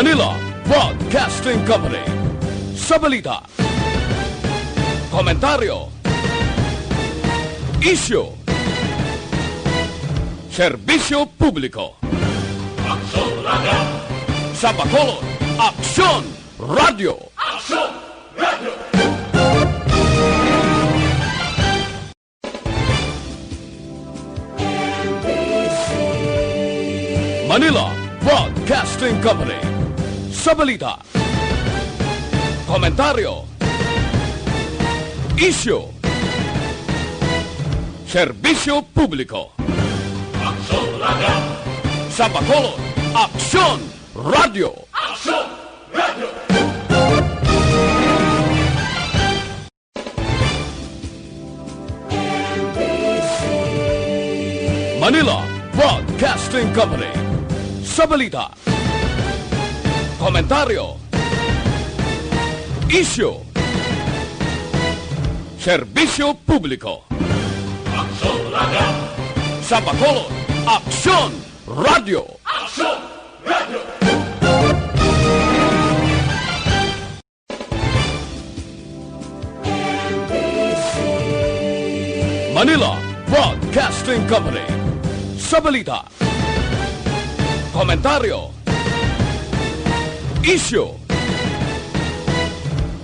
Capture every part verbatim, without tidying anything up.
Manila Broadcasting Company. Sa balita, komentaryo, isyu, serbisyo publiko. Aksyon Radio. Sa Bacolod, Aksyon Radio. Aksyon Radio. Manila Broadcasting Company. Sa balita, komentaryo, isyu, serbisyo publiko. Aksyon Radio. Sa Bacolod, Aksyon Radio. Aksyon Radio. Manila Broadcasting Company. Sa balita, komentaryo, isyu, serbisyo publiko. Aksyon Radio. Sa Bacolod, Aksyon Radio. Aksyon Radio. Manila Broadcasting Company. Sa balita, komentaryo, isyu,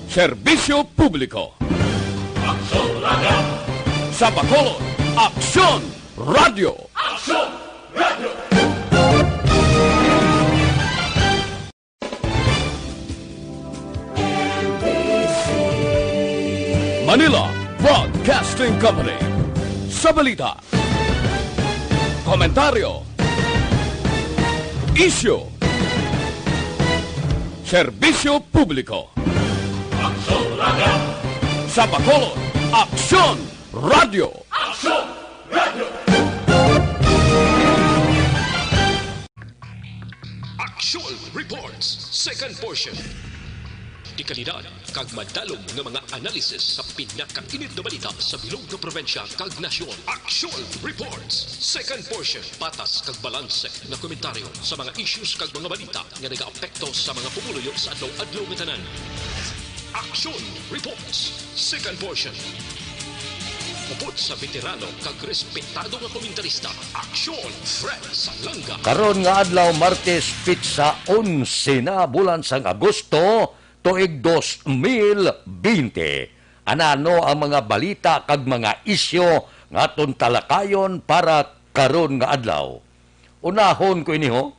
serbisyo publiko. Aksyon Radio. Sa Bacolod, Aksyon Radio. Aksyon Radio. Manila Broadcasting Company. Sa balita, komentaryo, isyu, serbisyo publiko. Aksyon Radio. Sa Bacolod, Aksyon Radio. Aksyon Radio. Aksyon Reports, second portion. Dekalidad kag madalom nga mga analisis sa pinakainit nga balita sa bilog nga probinsya kag nasyon. Aksyon Reports, second portion. Patas kag balanse nga komentaryo sa mga issues kag mga balita nga nagaapekto sa mga pumuluyo sa adlaw-adlaw nga tanan. Aksyon Reports, second portion. Upod sa veterano kag respetado nga komentarista, Aksyon Fred Salanga. Karon nga adlaw, Martes, pitsa onse na, bulan sang Agosto, tuig dos mil bente. Anano ang mga balita kag mga isyu nga aton talakayon para karon nga adlaw? Unahon ko ini, ho.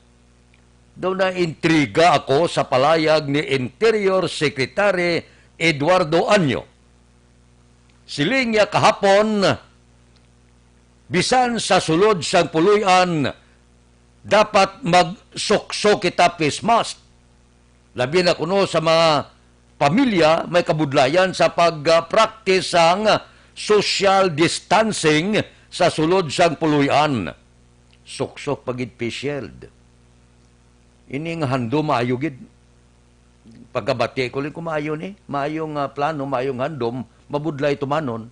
Daw naintriga ako sa palayag ni Interior Secretary Eduardo Año. Siling niya kahapon, bisan sa sulod sang puloy-an, dapat magsuksok kita face mask. Labi na kuno sa mga pamilya may kabudlayan sa pag-practice sang social distancing sa sulod sang puloy-an. Suksok pa gid face shield. Ini nga handom maayo gid. Pagkabati ko lang kung maayo ni, maayo nga plano, maayong handom, mabudlay tumanon.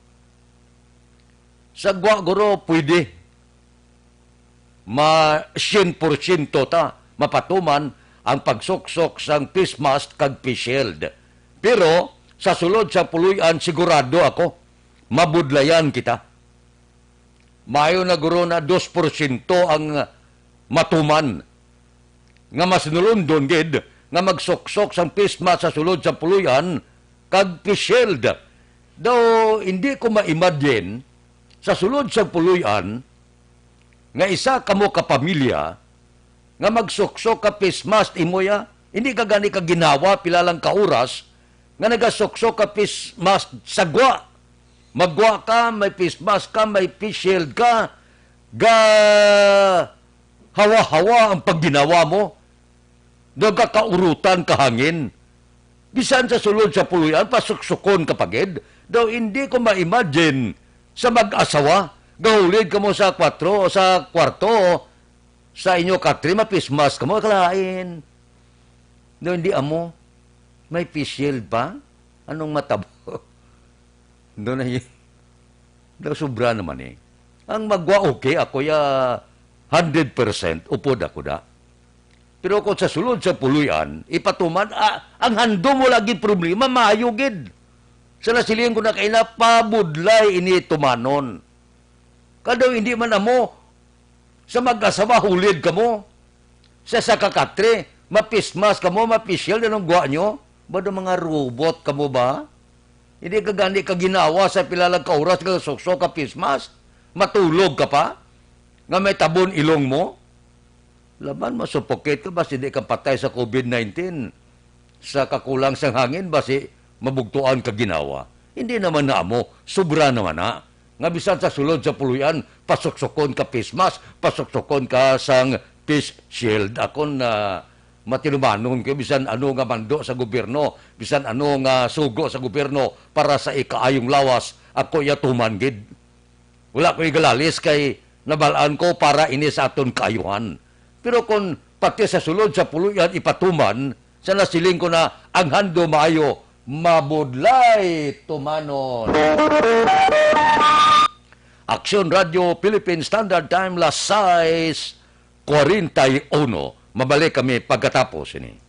Sa gwa, guro, pwede. Ma, syen porsyento ta mapatuman ang pagsuksok sang face mask kag face shield. Pero sa sulod sa puloy-an, sigurado ako, mabudlayan kita. Maayo na guro na dos porsyento ang matuman nga mas nulundon gid nga magsuksok sang face mask sa sulod sa puloy-an kag face shield. Daw hindi ko ma-imagine sa sulod sa puloy-an nga isa kamo ka pamilya nga magsuksok ka face mask imo ya. Hindi ka gani ka ginawa pila lang ka oras nga nagasuksok ka face mask sa gwa. Maggwa ka, may face mask ka, may face shield ka, ga hawa-hawa ang pagginawa mo. Nagakaurutan ka hangin. Bisan sa sulod sa puloy-an, pasuksukon ka pa gid. Daw hindi ko ma-imagine sa mag-asawa, gahulid kamo sa kwatro o sa kwarto, sa inyo katre, ma-face mask kamo, kalain. Daw hindi amo, may face shield pa? Anong matabo? Daw na y-, daw sobra naman eh. Ang magwa okay, ako ya hundred percent, upod ako da. Pero kung sa sulod sa puloy-an, ipatuman, ah, ang handom wala gid problema, maayo gid. Sa nasiling ko na kaina, pabudlay ini tumanon. Kadaw hindi man amo, sa mag-asawa, hulid kamo. Sa isa ka katre, mapismas kamo, mapisyal, anong gwa nyo? Ba, do mga robot kamo ba? Hindi ka gani ka ginawa sa pila lang ka oras nga suksok ka pismas? Matulog ka pa? Nga may tabon ilong mo? Laban, masuffocate ka, basi di ka patay sa covid nineteen. Sa kakulang sang hangin, basi mabugtuan ka ginawa. Hindi naman na amo, sobra naman na. Nga bisan sa sulod sa puloy-an, pasuksukon ka face mask, pasuksukon ka sang face shield. Akon na matinumanon ko, bisan ano nga mando sa gobyerno, bisan ano nga sugo sa gobyerno para sa ikaayong lawas, ako iya tuman gid. Wala ko igalalis kay nabal-an ko para ini sa aton kaayuhan. Pero kon pati sa sulod sa puloy-an ipatuman, sa nasiling ko na ang hando maayo, mabudlay tumanon. Aksyon Radio Philippine Standard Time, las sais cuarenta y uno. Mabalik kami pagkatapos ini.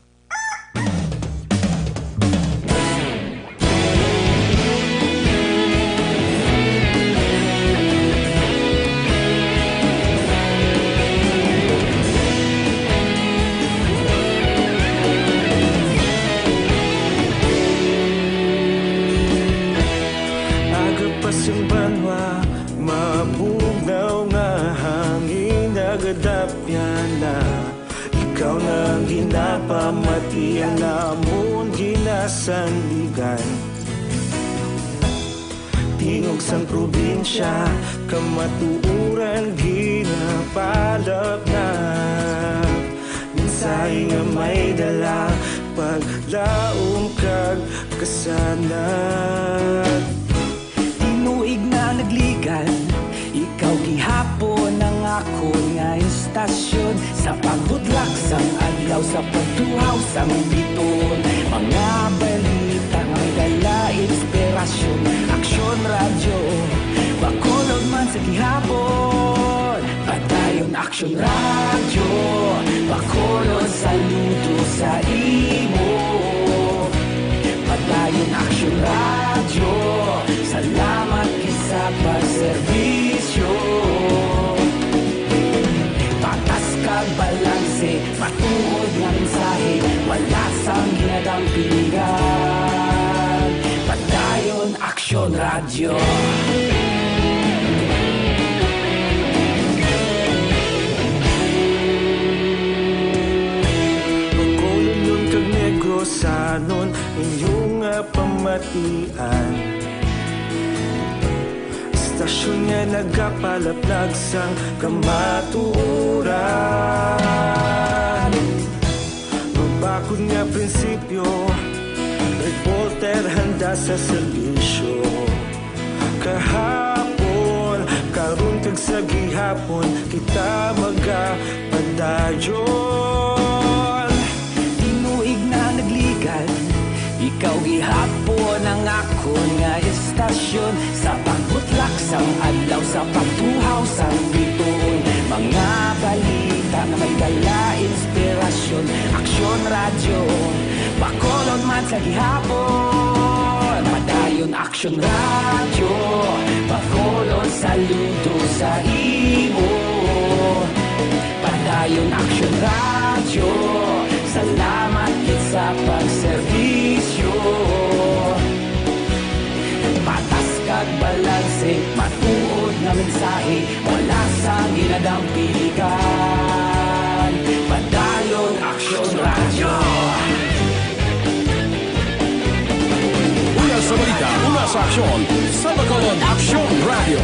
Aga pa sing banwa, mabugnaw nga hangin nagadapyan na. Ikaw na ang ginapamati, ang amon ginasandigan. Tingog sang probinsya, kamatuoran ginapalapnap. Mensahe nga may dala, paglaom kag kasanag. Tinuig na nagligan, ikaw gihapon ang akon nga istasyon. Sa pagbutlak sang adlaw, sa pagtuhaw sang biton, mga balita nga may dala inspirasyon. Aksyon Radyo, Bacolod man sa gihapon. Padayon Aksyon Radyo, Bacolod, saludo sa imo. Padayon Aksyon Radyo, salamat gid sa pagserbisyo. Patas kag balanse, matuod nga mensahe, wala sang ginadampigan. Padayon Aksyon Radyo. Bacolodnon kag Negrosanon, inyo nga pamatian. Istasyon nga nagapalaplag sang kamatuoran. Mabakod nga prinsipyo, reporter handa sa serbisyo. Kahapon, karon kag sa gihapon, kita magapadayon. Tinuig na nagligan, ikaw gihapon ang akon nga istasyon. Sa pagbutlak sang adlaw, sa pagtuhaw sang bituon, mga balita nga may dala inspirasyon. Aksyon Radyo, Bacolod man sa gihapon. Padayon Aksyon Radyo, Bacolod, saludo sa imo. Padayon Aksyon Radyo, salamat gid sa pagserbisyo. Patas kag balanse, matuod nga mensahe, wala sang ginadampigan. Padayon Aksyon Radyo. Una sa balita, una sa aksyon, sa Bacolod Aksyon Radyo.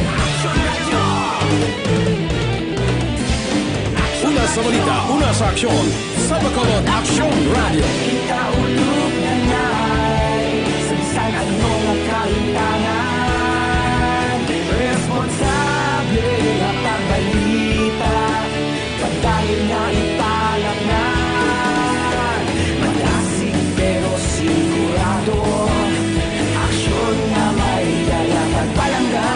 Una sa balita, una sa aksyon, sa Bacolod Aksyon Radyo. Kita ulog na ngay, sa bisan ano nga kahintangan, responsable nga pagbalita. Padayon nga ipalapngan, malasig pero sigurado. Aksyon nga may dala pagpalangga.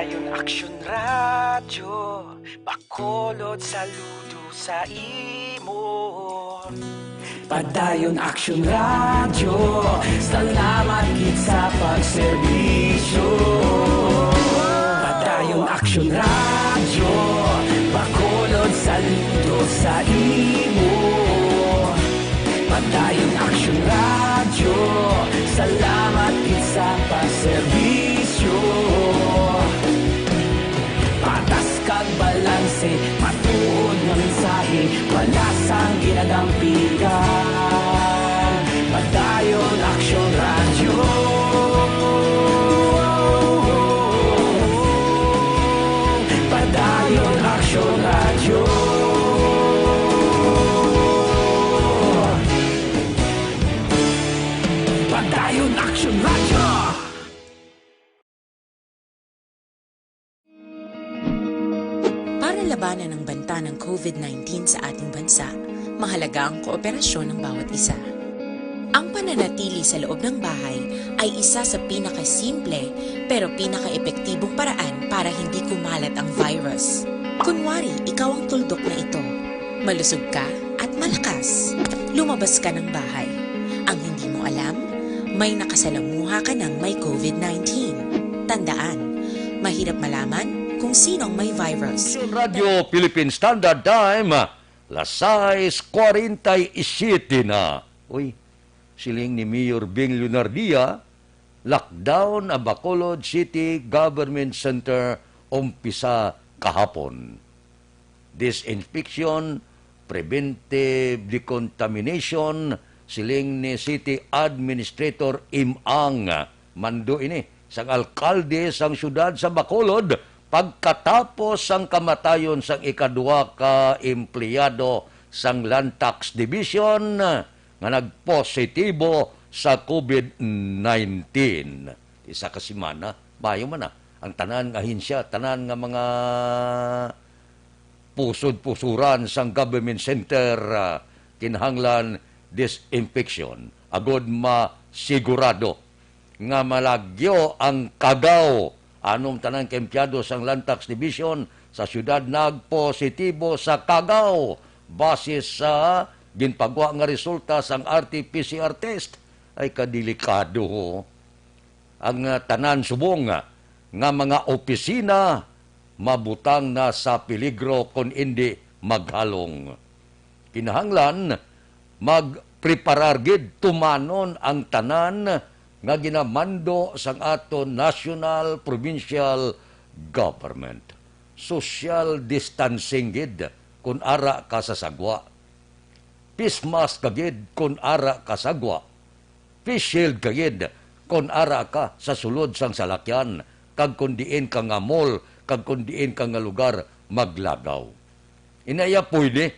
Yun Action Radyo, Bacolod, saludo sa imo. Padayon Action Radyo, salamat gid sa pagserbisyo. Padayon Action Radyo, Bacolod, saludo sa imo. Padayon Action Radyo, salamat gid sa pagserbisyo. Patas kag balanse, matuod nga mensahe, wala sang ginadampigan. Padayon Action Radyo. Padayon Action Radyo. Padayon Action Radyo. Para labanan ang banta ng COVID nineteen sa ating bansa, mahalaga ang kooperasyon ng bawat isa. Ang pananatili sa loob ng bahay ay isa sa pinakasimple pero pinakaepektibong paraan para hindi kumalat ang virus. Kunwari, ikaw ang tuldok na ito. Malusog ka at malakas. Lumabas ka ng bahay. Ang hindi mo alam, may nakasalamuha ka ng may COVID nineteen. Tandaan, mahirap malaman kung sino ang may virus. Radyo Philippine Standard Time, las sais cuarenta y siete na. Uy, siling ni Mayor Bing Leonardia, lockdown ang Bacolod City Government Center umpisa kahapon. Disinfection, preventive decontamination, siling ni City Administrator Im Ang. Mando ini sang alkalde sang siyudad sa Bacolod pagkatapos sang kamatayon sang ikaduha ka empleyado sang Land Tax Division nga nagpositibo sa COVID nineteen. Isa ka semana, bayo man na. Ang tanan nga ahensya, tanan nga mga pusod-pusuran sang government center, ah, kinahanglan disinfection agod masigurado nga malagyo ang kagaw. Anong tanan ka empleyado sang Land Tax Division sa siyudad nagpositibo sa kagaw base sa ginpagwa nga resulta sang R T P C R test? Ay, kadelikado, ho. Ang, ah, tanan subong, ah, nga mga opisina mabutang na sa peligro kon indi maghalong. Kinahanglan magpreparar gid, tumanon ang tanan nga ginamando sang aton national, provincial government. Social distancing gid kon ara ka sa sagwa. Face mask ka gid kon ara ka sagwa. Face shield ka gid kon ara ka sa sulod sang salakyan, kag kon diin ka nga mall, kag kon diin ka nga lugar maglagaw. Inaya pwede.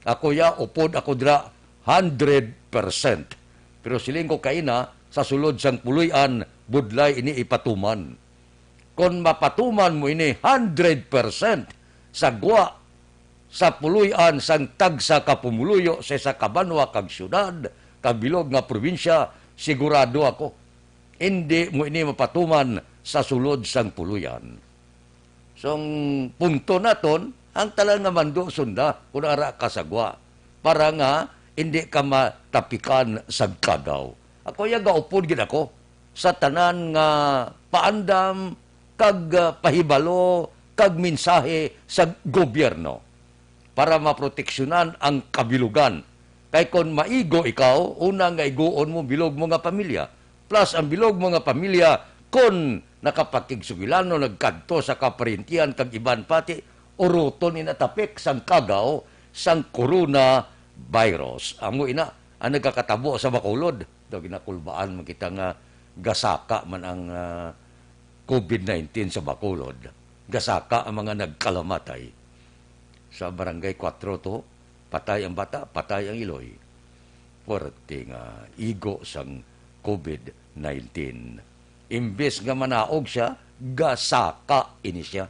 Ako ya, upod ako dira, hundred percent. Pero siling ko kaina, sa sulod sang puloy-an, budlay ini ipatuman. Kon mapatuman mo ini hundred percent, sagwa sa puloy-an sang tagsa ka pumuluyo sa isa ka banwa kag siyudad kag bilog nga probinsya, sigurado ako, indi mo ini mapatuman sa sulod sang puloy-an. So, ang punto naton, ang tanan nga mando sunda, kung ara ka sagwa, para nga indi ka matapikan sa kagaw. Ako ya, gaupod gid ako sa tanan nga paandam kag, ah, pahibalo kag mensahe sa gobyerno para maproteksyonan ang kabilugan. Kay kon maigo ikaw, una nga iguon mo bilog mo nga pamilya. Plus, ang bilog mo nga pamilya, kon nakapakigsugilanon, nagkadto sa kaparintihan kag iban pati, uruton ina tapik sang kagaw sang coronavirus. Amo ina ang nagakatabo sa Bacolod. Daw ginakulbaan man kita nga gasaka man ang, ah, COVID nineteen sa Bacolod. Gasaka ang mga nagkalamatay. Sa Barangay Cuatro to, patay ang bata, patay ang iloy. Puwerte nga igo sang COVID nineteen. Imbes nga manaog siya, gasaka ini siya.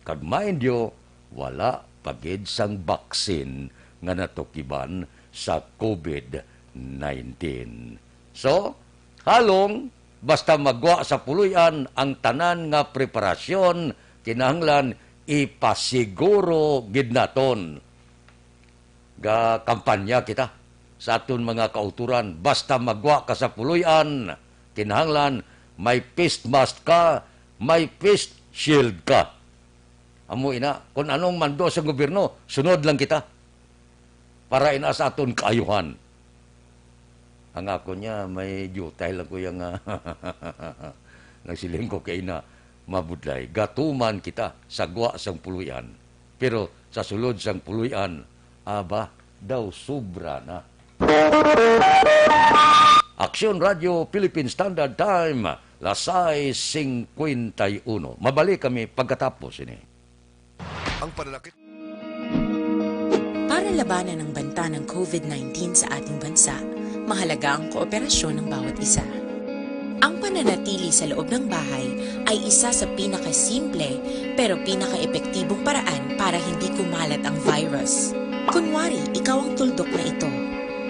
Kag mind you, wala pa gid sang vaccine nga natukiban sa COVID nineteen. So, halong Basta magwa sa puloy-an, ang tanan nga preparasyon kinahanglan ipasiguro gid naton. Gakampanya kita sa aton mga kautoran, basta magwa ka sa puloy-an, kinahanglan may face mask ka, may face shield ka. Amo ina, kung anong mando sa gobyerno, sunod lang kita. Para ina sa aton kaayuhan. Ang ako niya, may diutay lang ko yang, ah, nagsiling ko kay ina, mabudlay. Gatuman kita sa gwa sang puloy-an. Pero sa sulod sang puloy-an, aba, daw sobra na. Aksyon Radio Philippine Standard Time, las sais singkwenta y uno. Mabalik kami pagkatapos ini. Ang pananakit. Para labanan ang banta ng covid nineteen sa ating bansa, mahalaga ang kooperasyon ng bawat isa. Ang pananatili sa loob ng bahay ay isa sa pinakasimple pero pinakaepektibong paraan para hindi kumalat ang virus. Kunwari, ikaw ang tuldok na ito.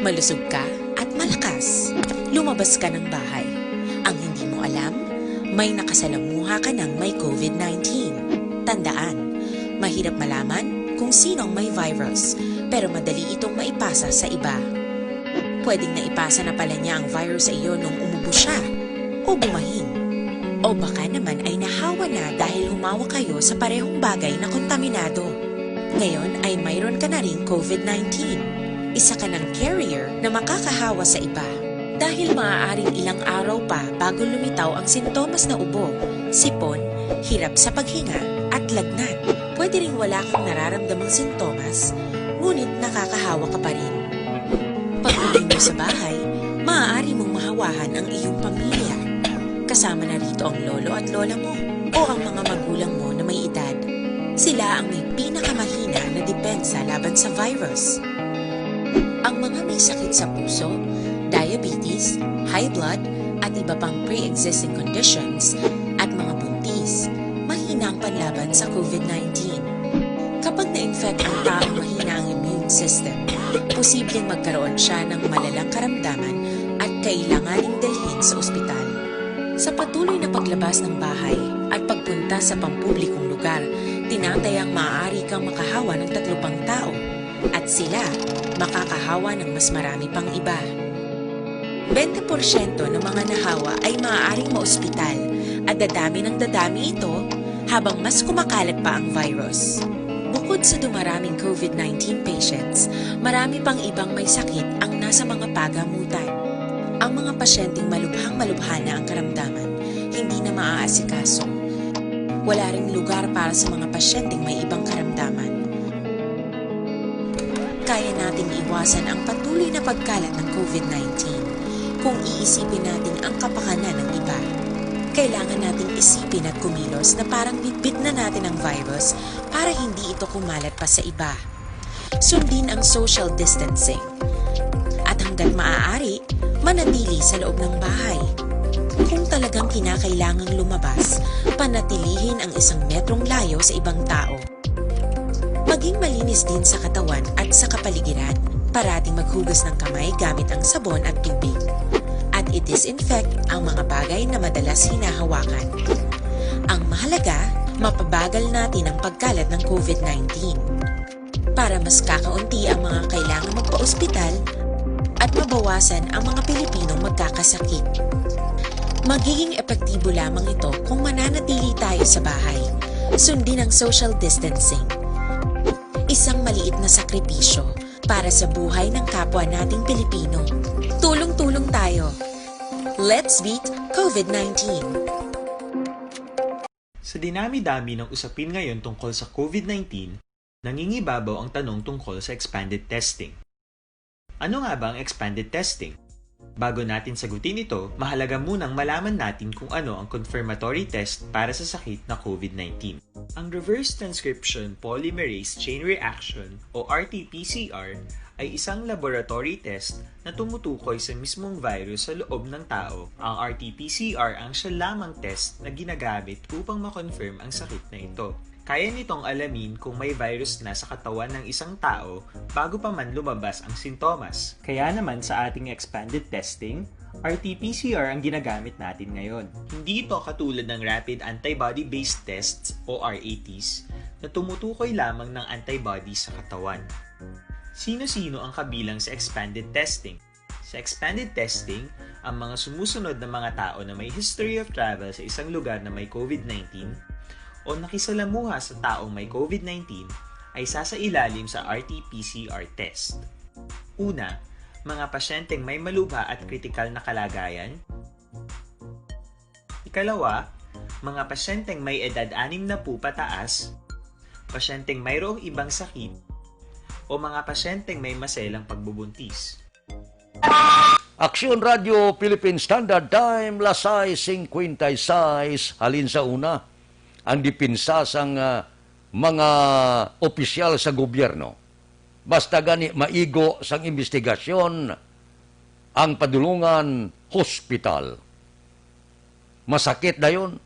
Malusog ka at malakas. Lumabas ka ng bahay. Ang hindi mo alam, may nakasalamuha ka ng may covid nineteen. Tandaan, mahirap malaman kung sino ang may virus, pero madali itong maipasa sa iba. Pwedeng naipasa na pala niya ang virus sa iyo nung umubo siya o bumahin. O baka naman ay nahawa na dahil humawak kayo sa parehong bagay na kontaminado. Ngayon ay mayroon ka na ring covid nineteen. Isa ka ng carrier na makakahawa sa iba. Dahil maaaring ilang araw pa bago lumitaw ang sintomas na ubo, sipon, hirap sa paghinga, at lagnat. Pwede ring wala kang nararamdamang sintomas, ngunit nakakahawa ka pa rin. Pag-uwi mo sa bahay, maaari mong mahawahan ang iyong pamilya. Kasama na rito ang lolo at lola mo o ang mga magulang mo na may edad. Sila ang may pinakamahina na depensa laban sa virus. Ang mga may sakit sa puso, diabetes, high blood, at iba pang pre-existing conditions, at mga buntis, mahina ang panlaban sa covid nineteen. Kapag na-infect ang taong mahina ang immune system, posibleng magkaroon siya ng malalang karamdaman at kailanganing dalhin sa ospital. Sa patuloy na paglabas ng bahay at pagpunta sa pampublikong lugar, tinatayang maaari kang makahawa ng tatlo pang tao at sila makakahawa ng mas marami pang iba. Bente porsyento ng mga nahawa ay maaaring maospital at dadami ng dadami ito habang mas kumakalat pa ang virus. Bukod sa dumaraming covid nineteen patients, marami pang ibang may sakit ang nasa mga pagamutan. Ang mga pasyenteng malubhang-malubha na ang karamdaman, hindi na maaasikaso. Wala ring lugar para sa mga pasyenteng may ibang karamdaman. Kaya nating iwasan ang patuloy na pagkalat ng covid nineteen kung iisipin natin ang kapakanan ng iba. Kailangan nating isipin at kumilos na parang bitbit na natin ang virus para hindi ito kumalat pa sa iba. Sundin ang social distancing. At hanggat maaari, manatili sa loob ng bahay. Kung talagang kinakailangang lumabas, panatilihin ang isang metrong layo sa ibang tao. Maging malinis din sa katawan at sa kapaligiran. Parating maghugas ng kamay gamit ang sabon at tubig. At i-disinfect ang mga bagay na madalas hinahawakan. Ang mahalaga, mapabagal natin ang pagkalat ng covid nineteen. Para mas kakaunti ang mga kailangang magpa-ospital at mabawasan ang mga Pilipinong magkakasakit. Magiging epektibo lamang ito kung mananatili tayo sa bahay. Sundin ang social distancing. Isang maliit na sakripisyo para sa buhay ng kapwa nating Pilipino. Tulong-tulong tayo. Let's beat covid nineteen. Sa dinami-dami ng usapin ngayon tungkol sa covid nineteen, nangingibabaw ang tanong tungkol sa expanded testing. Ano nga ba ang expanded testing? Bago natin sagutin ito, mahalaga munang malaman natin kung ano ang confirmatory test para sa sakit na covid nineteen. Ang reverse transcription polymerase chain reaction o R T P C R ay isang laboratory test na tumutukoy sa mismong virus sa loob ng tao. Ang R T P C R ang siya lamang test na ginagamit upang ma-confirm ang sakit na ito. Kaya nitong alamin kung may virus na sa katawan ng isang tao bago pa man lumabas ang sintomas. Kaya naman sa ating expanded testing, R T P C R ang ginagamit natin ngayon. Hindi ito katulad ng rapid antibody-based tests o R A Ts na tumutukoy lamang ng antibody sa katawan. Sino-sino ang kabilang sa expanded testing? Sa expanded testing, ang mga sumusunod na mga tao na may history of travel sa isang lugar na may COVID nineteen o nakisalamuha sa taong may COVID nineteen ay sasailalim sa R T P C R test. Una, mga pasyenteng may malubha at kritikal na kalagayan. Ikalawa, mga pasyenteng may edad anim na po pataas, pasyenteng mayroong ibang sakit, o mga pasyenteng may maselang pagbubuntis. Aksyon Radyo Philippine Standard Time, las sais singkwenta y sais, halin sa una, ang depensa sang, ah, mga opisyal sa gobyerno. Basta gani maigo sang imbestigasyon ang padulungan hospital. Masakit dayon.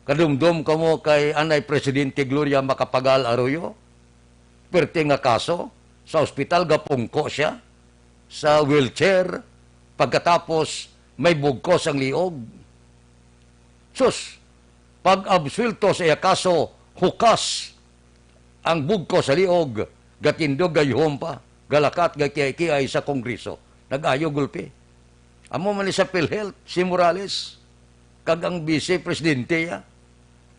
Kadumdom kamo kay anay Presidente Gloria Macapagal Arroyo, perte nga kaso, sa ospital gapungko siya sa wheelchair, pagkatapos may bugkos ang liog. Sus, pag-absuelto sa iya kaso, hukas ang bugkos sa liog, gatindog gayuhon pa, galakat gakiay-kiay sa Kongreso. Nag-ayo gulpi. Amo man ni sa PhilHealth, si Morales, kag ang Vice Presidente, ya.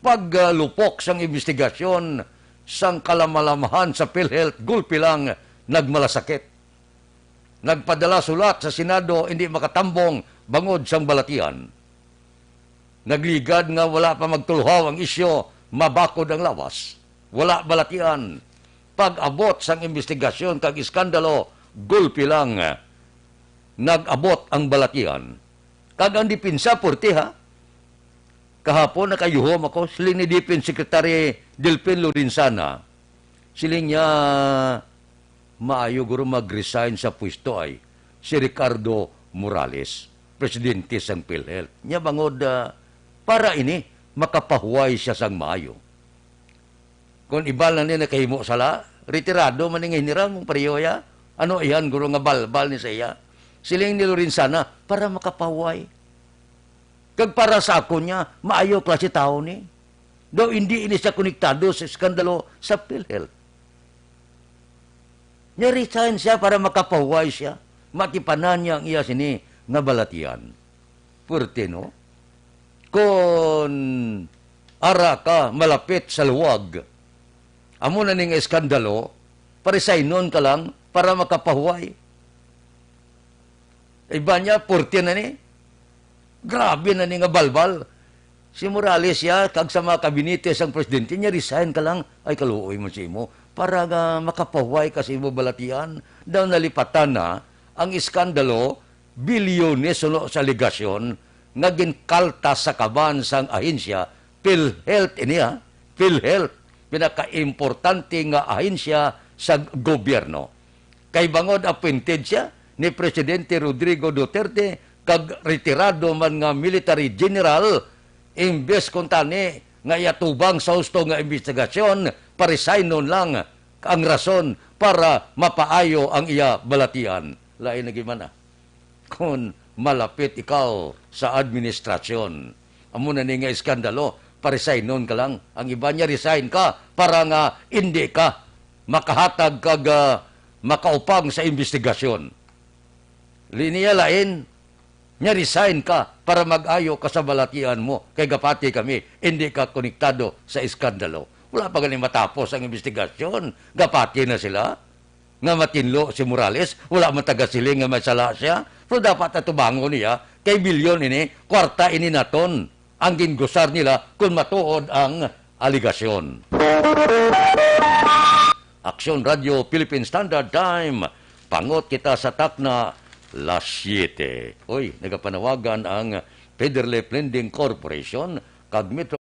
Paglupok sang imbestigasyon sang kalamalamahan sa PhilHealth, gulpi lang nagmalasakit. Nagpadala sulat sa Senado, hindi makatambong bangod sang balatian. Nagligad nga wala pa magtuluhaw ang isyu, mabakod ang lawas. Wala balatian. Pag-abot sang imbestigasyon kag iskandalo, gulpi lang nag-abot ang balatian. Kag ang depensa, purti, ha? Kahapon, nakayuhom ako, siling ni Defense Secretary Delfin Lorenzana. Siling niya, maayo guro mag-resign sa pwesto ay si Ricardo Morales, presidente sang PhilHealth. Nya bangod, ah, para ini, makapahuway siya sang maayo. Kon iban lang ni nakahimo sala, retirado man ni nga hinirang, pareho ya. Ano iyan, guro, nga balbal ni sa iya? Siling ni Lorenzana, para makapahuway. Kag para sa akon niya, maayo klase tawo ni. Daw hindi ini siya konektado sa iskandalo sa PhilHealth. Niya-resign siya para makapahuway siya. Matipanan niya ang iya sini nga balatian. Puwerte, no? Kon ara ka malapit sa luwag, amo na ni nga iskandalo, parisaynon ka lang para makapahuway. Iba niya, puwerte na ni. Grabe na ni nga balbal. Si Morales ya, kag sa mga kabinete sang presidente niya, resign ka lang. Ay, kaluoy man sa imo. Para nga makapahuway ka sa imo balatian. Daw nalipatan na ang iskandalo, bilyones suno sa alegasyon nga ginkaltas sa kaban sang ahensya, PhilHealth ini, ha? PhilHealth, pinakaimportante nga ahensya sa gobyerno. Kay bangod appointed siya ni Presidente Rodrigo Duterte kag retirado man nga military general, imbes kuntani nga iatubang sa husto nga imbestigasyon, parisaynon lang ang rason para mapaayo ang iya balatian. Lain na gid man, ah. Kon malapit ikaw sa administrasyon, amo na ni nga iskandalo, parisaynon ka lang. Ang iba niya, resign ka para nga indi ka makahatag kag, ah, makaupang sa imbestigasyon. Li niya lain, niya resign ka para mag-ayo ka sa balatian mo, kay gapati kami, indi ka konektado sa iskandalo. Wala pa gani matapos ang imbestigasyon, gapati na sila nga matinlo si Morales, wala man taga siling nga may sala siya. Pero dapat atubangon niya, kay bilyon ini, kwarta ini naton ang gingusar nila kon matuod ang alegasyon. Aksyon Radyo Philippine Standard Time, pangot kita sa takna, las siete. Oy, nagapanawagan ang Federal Lending Corporation kag Metro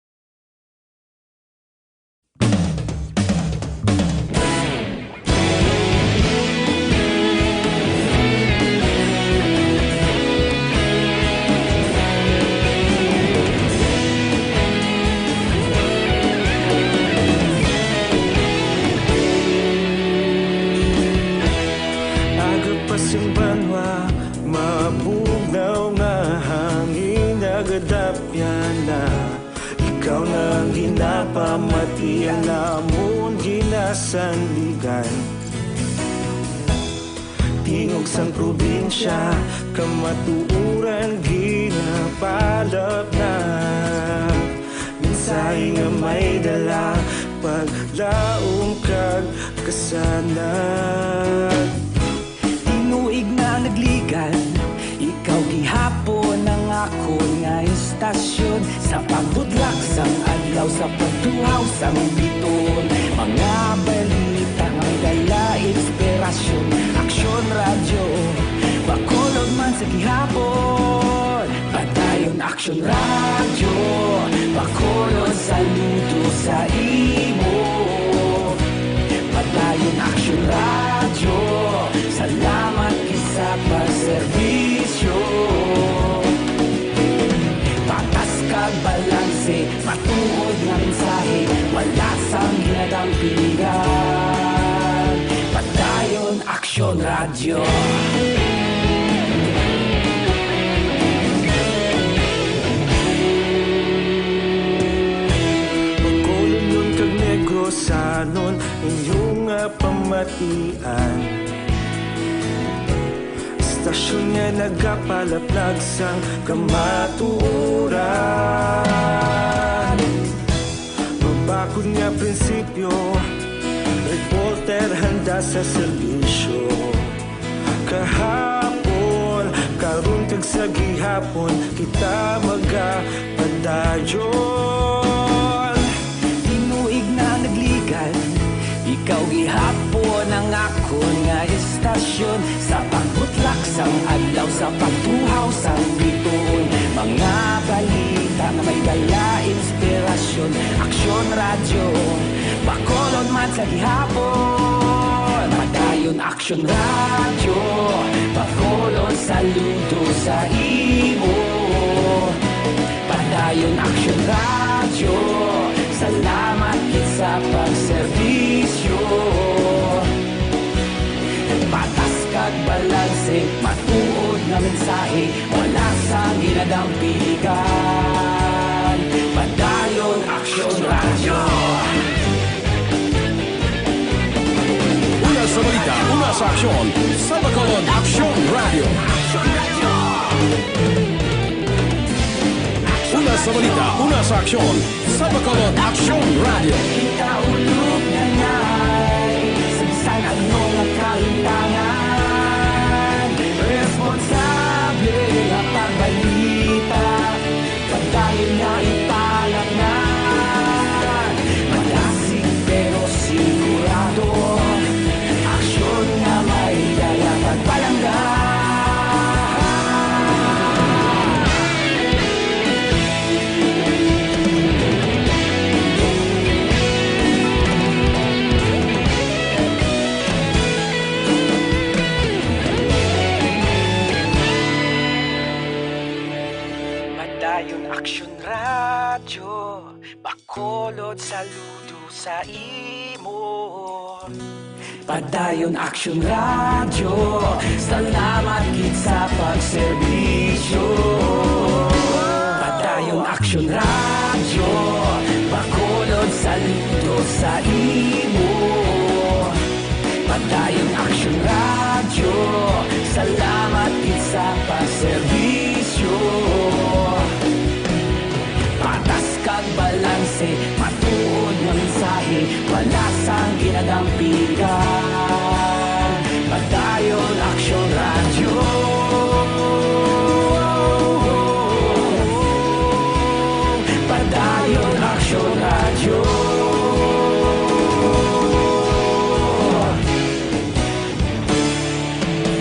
Dapyana, ikaw na ang ginapamatian, amon ginasandigan. Tingog sang probinsya, kamatuoran ginapalapnag. Mensahe nga may dala, paglaom kag kasanag. Tinuig na nagligan, ikaw gihapon ang akon nga istasyon. Sa pagbutlak sang adlaw, sa pagtuhaw sang bituon, mga balita nga may dala inspirasyon. Aksyon Radyo, Bacolod man sa gihapon. Padayon Aksyon Radyo, Bacolod, saludo sa imo. Padayon Aksyon Radyo, salamat gid sa pagserbisyo. Patas kag balanse, matuod nga mensahe, wala sang ginadampigan. Padayon Aksyon Radyo. Bacolodnon kag Negrosanon, inyo nga pamatian. Istasyon nga nagapalaplag sang kamatuoran. Mabakod nga prinsipyo, reporter handa sa serbisyo. Kahapon, karon kag sa gihapon, kita magapadayon. Tinuig na nagligan, ikaw gihapon ang akon nga istasyon. Sa pagbutlak sang adlaw, sa pagtuhaw sang bituon, mga balita nga may dala inspirasyon. Aksyon Radyo, Bacolod man sa gihapon. Padayon Aksyon Radyo, Bacolod, saludo sa imo. Padayon Aksyon Radyo, salamat gid sa pagserbisyo. Patas kag balanse, matuod nga mensahe, wala sang ginadampigan. Padayon Aksyon Radyo. Una sa balita, una sa aksyon, sa Bacolod Aksyon Radyo. Una sa balita, una sa aksyon, sa Bacolod Aksyon Radyo. Kita ulog na ngay, sa bisan ano nga kahitangan, responsable nga pagbalita. Padayon nga ipalapngan, madasig pero sigurado. Aksyon nga may dala pagpalangga. Padayon Aksyon Radyo, Bacolod, saludo sa imo. Padayon Aksyon Radyo, salamat gid sa pagserbisyo. Padayon Aksyon Radyo, Bacolod, saludo sa imo. Padayon Aksyon Radyo, salamat gid sa pagserbisyo. Patas kag balanse, matuod nga mensahe, wala sang ginadampigan. Padayon Aksyon Radyo. Padayon Aksyon Radyo.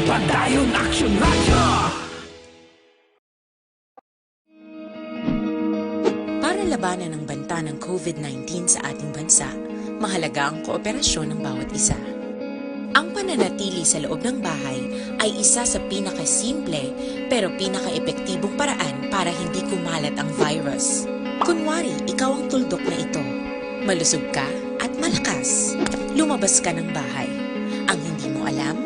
Padayon Aksyon Radyo. Para labanan ang banta ng COVID nineteen sa ating bansa, mahalaga ang kooperasyon ng bawat isa. Ang pananatili sa loob ng bahay ay isa sa pinakasimple pero pinakaepektibong paraan para hindi kumalat ang virus. Kunwari, ikaw ang tuldok na ito. Malusog ka at malakas. Lumabas ka ng bahay. Ang hindi mo alam,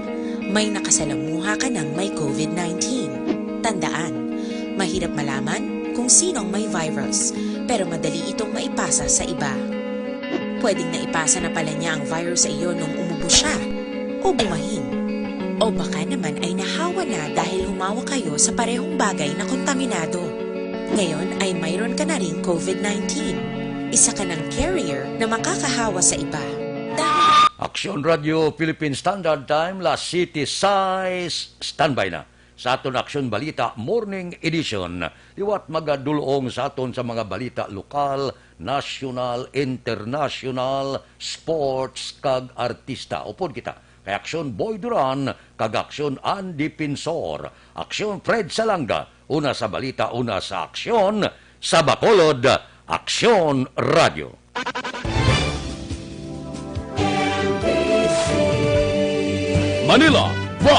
may nakasalamuha ka ng may COVID nineteen. Tandaan, mahirap malaman kung sino ang may virus, pero madali itong maipasa sa iba. Pwedeng naipasa na pala niya ang virus sa iyo nung umubo siya o bumahin. O baka naman ay nahawa na dahil humawa kayo sa parehong bagay na kontaminado. Ngayon ay mayroon ka na ring COVID nineteen. Isa ka ng carrier na makakahawa sa iba. Dahil Aksyon Radio Philippine Standard Time, las siete sais, standby na sa aton Aksyon Balita Morning Edition. Liwat magadulong sa aton sa mga balita lokal, nasyonal, internasyonal, sports, kag artista. Upod kita kay Aksyon Boy Duran kag Aksyon Andy Pinsor. Aksyon Fred Salanga, una sa balita, una sa aksyon, sa Bacolod, Aksyon Radio. Manila, Bug